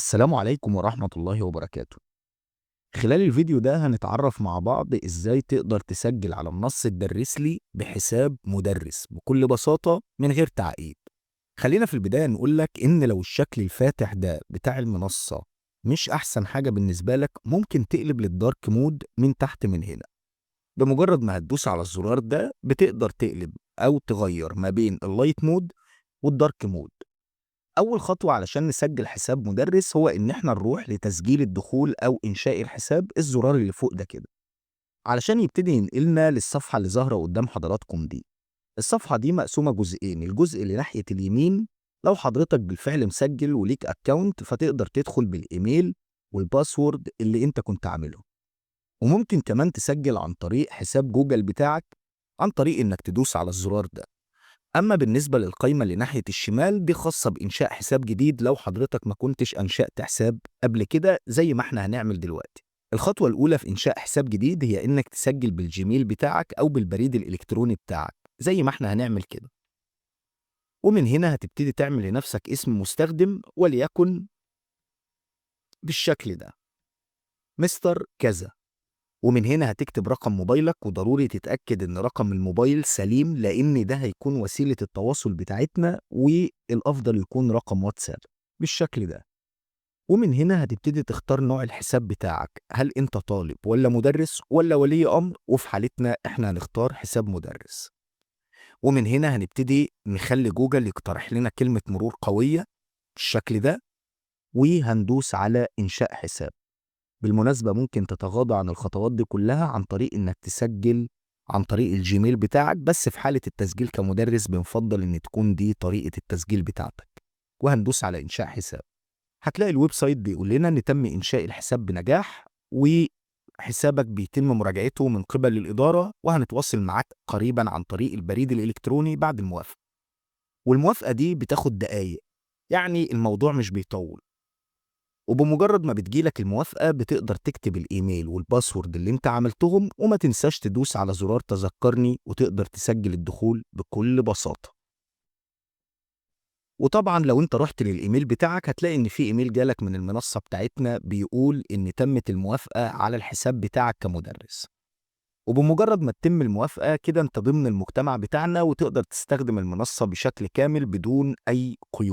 السلام عليكم ورحمة الله وبركاته. خلال الفيديو ده هنتعرف مع بعض ازاي تقدر تسجل على منصة درسلي بحساب مدرس بكل بساطة من غير تعقيد. خلينا في البداية نقول لك ان لو الشكل الفاتح ده بتاع المنصة مش احسن حاجة بالنسبة لك، ممكن تقلب لل dark mode من تحت من هنا. بمجرد ما هتدوس على الزرار ده بتقدر تقلب او تغير ما بين ال light mode وال dark mode. أول خطوة علشان نسجل حساب مدرس هو إن إحنا نروح لتسجيل الدخول أو إنشاء الحساب، الزرار اللي فوق ده كده، علشان يبتدي ينقلنا للصفحة اللي ظاهرة قدام حضراتكم دي. الصفحة دي مقسومة جزئين، الجزء اللي ناحية اليمين لو حضرتك بالفعل مسجل وليك account فتقدر تدخل بالإيميل وال password اللي أنت كنت عامله، وممكن كمان تسجل عن طريق حساب جوجل بتاعك عن طريق إنك تدوس على الزرار ده. أما بالنسبة للقايمة اللي ناحية الشمال دي خاصة بإنشاء حساب جديد لو حضرتك ما كنتش أنشأت حساب قبل كده زي ما احنا هنعمل دلوقتي. الخطوة الأولى في إنشاء حساب جديد هي إنك تسجل بالجيميل بتاعك أو بالبريد الإلكتروني بتاعك زي ما احنا هنعمل كده. ومن هنا هتبتدي تعمل لنفسك اسم مستخدم وليكن بالشكل ده، مستر كذا. ومن هنا هتكتب رقم موبايلك، وضروري تتأكد إن رقم الموبايل سليم لأن ده هيكون وسيلة التواصل بتاعتنا، والأفضل يكون رقم واتساب بالشكل ده. ومن هنا هتبتدي تختار نوع الحساب بتاعك، هل أنت طالب ولا مدرس ولا ولي أمر؟ وفي حالتنا إحنا هنختار حساب مدرس. ومن هنا هنبتدي نخلي جوجل يقترح لنا كلمة مرور قوية بالشكل ده، وهندوس على إنشاء حساب. بالمناسبة ممكن تتغاضى عن الخطوات دي كلها عن طريق إنك تسجل عن طريق الجيميل بتاعك، بس في حالة التسجيل كمدرس بنفضل إن تكون دي طريقة التسجيل بتاعتك. وهندوس على إنشاء حساب. هتلاقي ال website بيقول لنا إن تم إنشاء الحساب بنجاح، وحسابك بيتم مراجعته من قبل الإدارة، وهنتواصل معاك قريبا عن طريق البريد الإلكتروني بعد الموافقة. والموافقة دي بتاخد دقايق، يعني الموضوع مش بيطول. وبمجرد ما بتجيلك الموافقة بتقدر تكتب الإيميل وال password اللي انت عملتهم، وما تنساش تدوس على زرار تذكرني وتقدر تسجل الدخول بكل بساطة. وطبعا لو انت رحت للإيميل بتاعك هتلاقي ان في إيميل جالك من المنصة بتاعتنا بيقول ان تمت الموافقة على الحساب بتاعك كمدرس. وبمجرد ما تتم الموافقة كده انت ضمن المجتمع بتاعنا وتقدر تستخدم المنصة بشكل كامل بدون أي قيود.